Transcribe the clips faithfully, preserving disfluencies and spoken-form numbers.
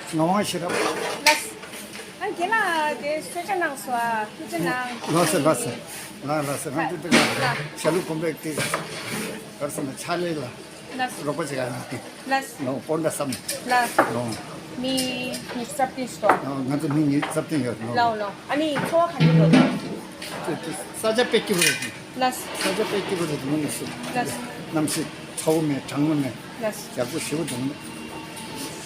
ངག་དབང་ཤེས་རབ། ལགས། ཨ་རྒན་ལགས་དེ་གསོལ་ཇ་གནང་སོང་ཨ། ཐུགས་རྗེ་གནང་། ལགས་སོ་ལགས་སོ། ལགས་ལགས་སོ། ང་ཚོ་འདི་ལ་ཞྭ་ལུ་དགོན་པའི་དེ་གར་སོང་ན་ཕྱག་ལས་ལ་ལགས། རོགས་པ་བྱེད་ག་ཡིན། ལགས། ལོ་སྤོན་ཟླ་བསམ། ལགས། ལོ། མི་ཉི་ཤུ་རྩ་བདུན་སོང་། ང་ཚོ་མི་ཉི་ཤུ་རྩ་བདུན་ཡོད། ལོ། ལོ་ལོ། ཨ་ནི་འཚོ་བ་ག་འདྲ་འདུག་ས་ཆ་དཔེ་སྐྱིད་པོ་རེད། ལགས། ས་ཆ་དཔེ་སྐྱིད་པོ་རེད། མི་ནི་སུ། ལགས། གནམ་གཤིས་ཚ་བོ་མེད། གྲང་མོ་མེད། ལགས། ཡག་པོ་ཞེ་པོ་འདུག་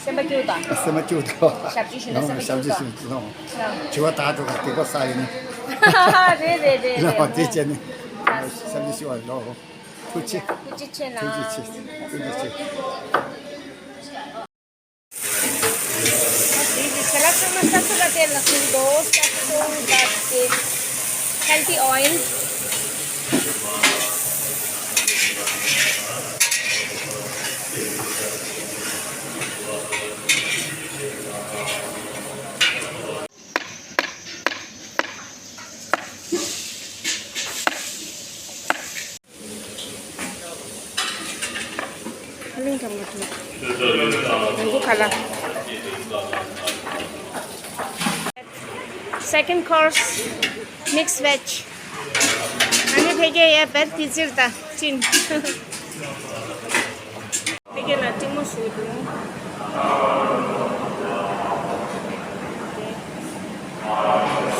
སེམས་པ་སྐྱིད་པོ་དང་། སེམས་པ་སྐྱིད་པོ་དང་། ཞབས་ཕྱི་ཞུས་ན་སེམས་པ་སྐྱིད་པོ་དང་། ཞབས་ཕྱི་ཞུས་ན། ལགས། དྲི་བ་དག་འགྲོ་ག་དེ་གོ་ས་ཡིན། རེད་རེད་རེད་ལགས། རེད། དེ་བྱས་ནས་ཞབས་ཕྱི་ཞུ་བ་ལོ། ཐུགས་རྗེ། ཐུགས་རྗེ་ཆེ་གནང་། ཐུགས་རྗེ་ཆེ། ཐུགས་རྗེ་ཆེ། དེ་ཞལ་ལག་ཚང་མ་ས་སུ་ག་ཏེ་ལ་ཟུག་འདུག་ས་སུ་ག་ཏེ། Healthy oil. Second course, mixed veg. ཨ་ནི་ཕ་གིར་ཡ་བེད་དེ་ཙིར་ད་ཅིན། ཕ་གི་ལ་གཅིག་མོ་ཞུ་དུ།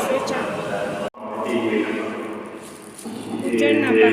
ཞུ་ཅང་། ཅོན་ན་པ།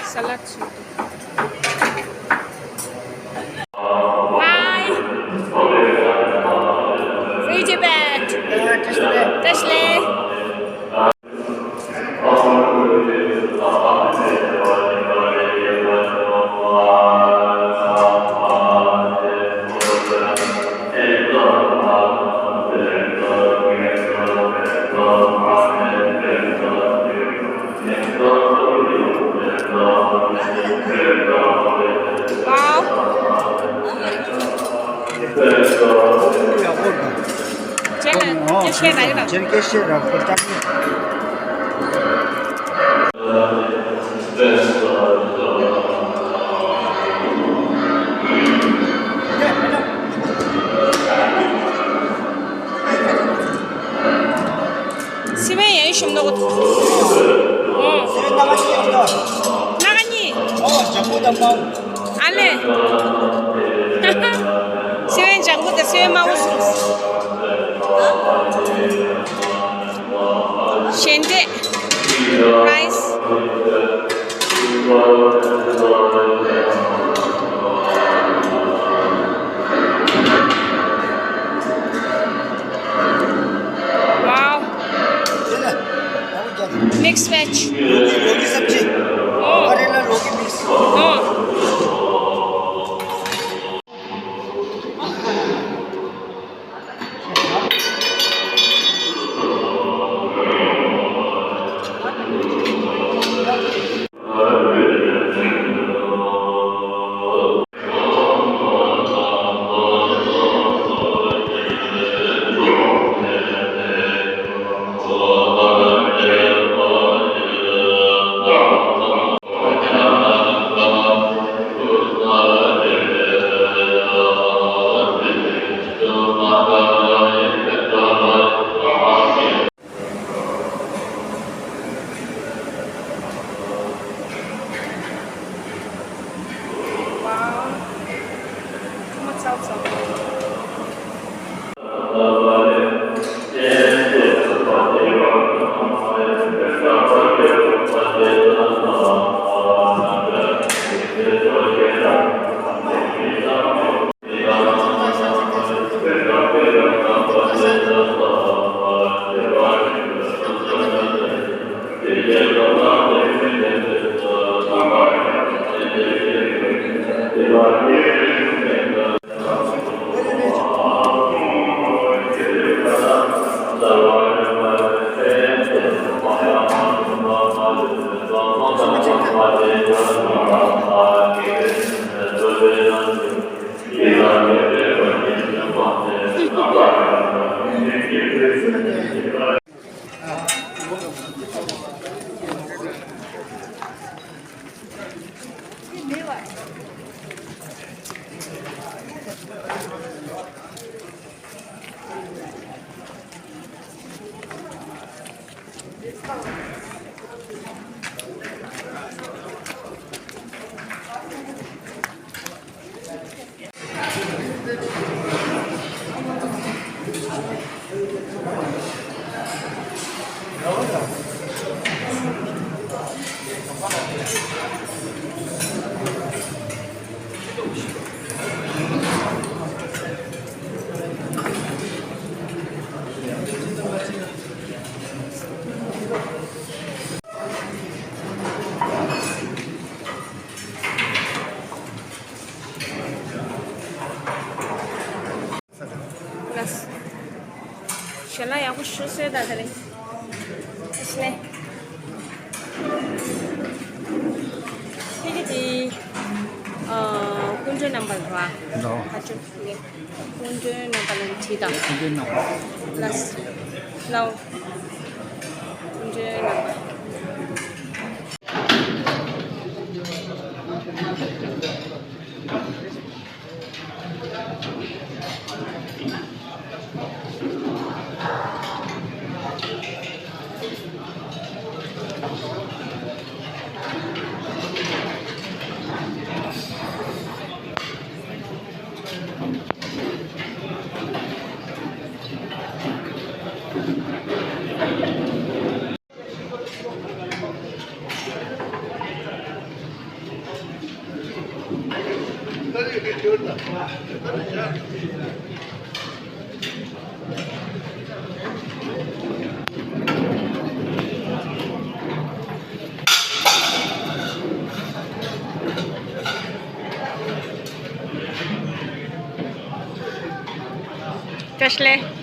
Salad soup. Hi. Free Tibet. Teshle. Wow. ཁྱེད་ལ་ཁྱེད་བཤད་ར་གི་དང་། ཁྱེད་སྐད་བཤད་ར་ཁོ་ཅག་ནི། སི་མེ་ཡང་ཞུམ་ནོ་གོ། ཨོ། སི་མེ་ནག་ཉི་ཡོང་ནོ། ནག་ཉི། ཨོ་ཇམ་པོ་དང་མང་། ཨ་ལེ། སི་མེ་ཇམ་པོ་དང་སི་མེ་མང་པོ་སོང་། ཞལ་འདེབས། རའི་སི། mix veg. लोकी, लोकी सब्जी। हाँ। करेला लोकी मिक्स। हाँ। ལགས། ཞལ་ལག་ཡག་པོ་ཞུ་གསོལ་དང་། དེ་རིང་ཨེ་ཤི་ནས་ཕ་གི་དེ་ཨ་སྐུ་མགྲོན་རྣམ་པ་རེད་བ། འདྲ་བ། ཁ་ཆུ་ཡེ། སྐུ་མགྲོན་རྣམ་པ་ལ་དྲིས་དང་། སྐུ་མགྲོན་རྣམ་པ། ལགས། ལགས། སྐུ་མགྲོན་རྣམ་པ། བཀྲ་ཤིས་བདེ་ལེགས།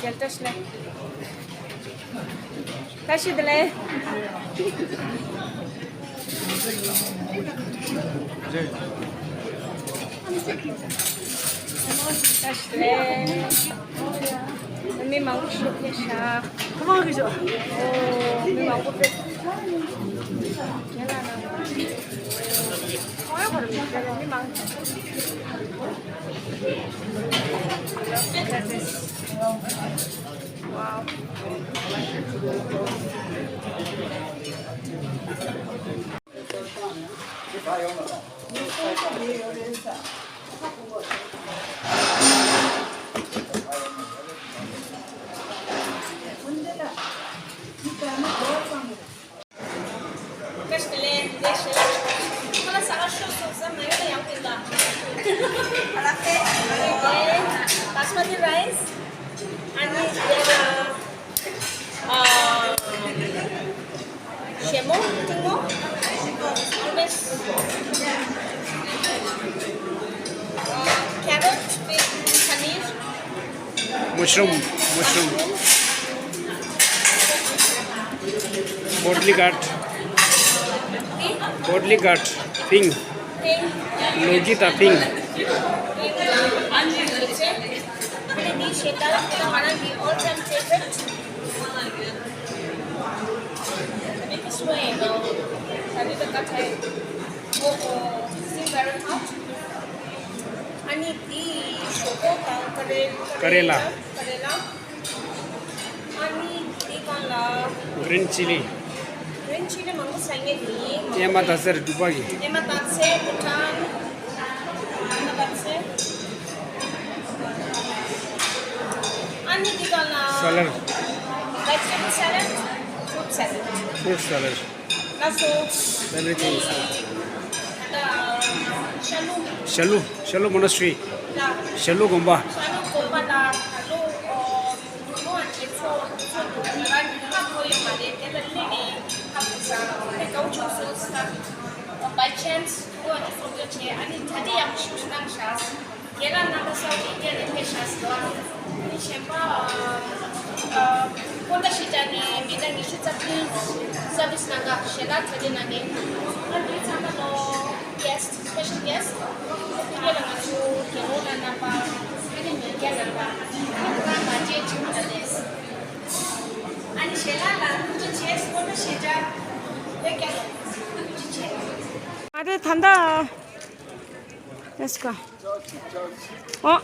རྒྱལ་བཀྲ་ཤིས་བདེ་ལེགས། བཀྲ་ཤིས་བདེ་ལེགས། བཀྲ་ཤིས་བདེ་ལེགས། མི་མང་པོ་ཞིག་ཕེབས་ཤག་ཁ་མང་གི་ཤོག་ཨོ། མི་མང་པོ་ཕེབས། རྒན་ལགས་ན། ཁོང་ཡོད་པར་མི་ཕེབས་མི་མང་། Wow. བཀྲ་ཤིས་བདེ་ལེགས། བདེ་ཞེས་ལ། ཁོ་ལ་ས་ག་ཤོག་སོགས་ཟ་མ་ཡོད་ན་ཡང་དེ་ལ། Basmati rice. ཨ་ནི་དེ་ལ། ཨ། ཞལ་མོ་ཐུང་མོ། ཨ་མེས། ཨ། carrot with paneer. Mushroom, mushroom. Bodlighat. Bodlighat, pink. Logita, pink. ཨ་ནི་དེ་ཞོག་ཁོག་དང་ཀ་རེ། ཀ་རེ་ལ། ཀ་རེ་ལ། ཨ་ནི་དེ་གང་ལ། Green chilli. Green chilli མང་པོ་ཟ་ངེས་དེ་ཡིན། ཨེ་མ་ད་སེར་འབྲུག་པ་གི། ཨེ་མ་ད་སེར་བུ་ཊན། ཨེ་མ་ད་སེར། ཨ་ནི་དེ་གང་ལ། Salad. Vegetable salad. Fruit salad. Fruit salad. ལགས་སོ། Everything is ཤ་ལུ། ཤ་ལུ། ཤ་ལུ་monastery. ལ། ཤ་ལུ་དགོན་པ། ཤ་ལུ་དགོན་པ་ལ་ད་ལོ། ཨོ། ལོ་ཨ་ཅེ་ཚོ་ཚོ་ང་རང་གི་ཧ་གོ་ཡོད་མ་རེད། དེ་ལ་སླེབས་ནས་ཧ་གོ་ས་དེ་དགའ་བོ་བྱུང་སོང་ས། By chance ལོ་ཨ་ཅེ་ཚོ་ཚོ་བྱས། ཨ་ནི་ད་དེ་ཡག་པོ་ཞིག་གནང་ཤག་རྒན་ལགས་རྣམ་པ་སའུ་ཐི་ཨིན་ཌི་ཡ་ནས་ཕེབས་ཤག་ཟེར་བ། ཨ་ནི་གཞན་པ། ཨ། ཨ། སྤོན་ཟླ་ཤེས་བྱ་ནས་མི་ཟླ་ཉི་ཤུ་རྩ་བདུན་སར་བིས་གནང་ག་ཞལ་ལག་གྲ་སྒྲིག་གནང་གི། ཨ་འདི་ཚང་མ་ལོ་guest, special guest. དེ་ལ་ང་ཚོ་རྒན་ལགས་རྣམ་པ། ཨ་ནི་མི་སྐྱ་རྣམ་པ། ཁོང་རྣམ་པ་མཇལ་ཅིག་མ་ལས། ཨ་ནི་ཞལ་ལག་ལ་ཐུགས་རྗེ་ཆེ། སྤོན་ཟླ་ཤེས་བྱ་བོད་རྒྱལ་ལགས་ཐུགས་རྗེ་ཆེ། ཨ་རེ་ད་ལྟ། Let's go. ཨོ།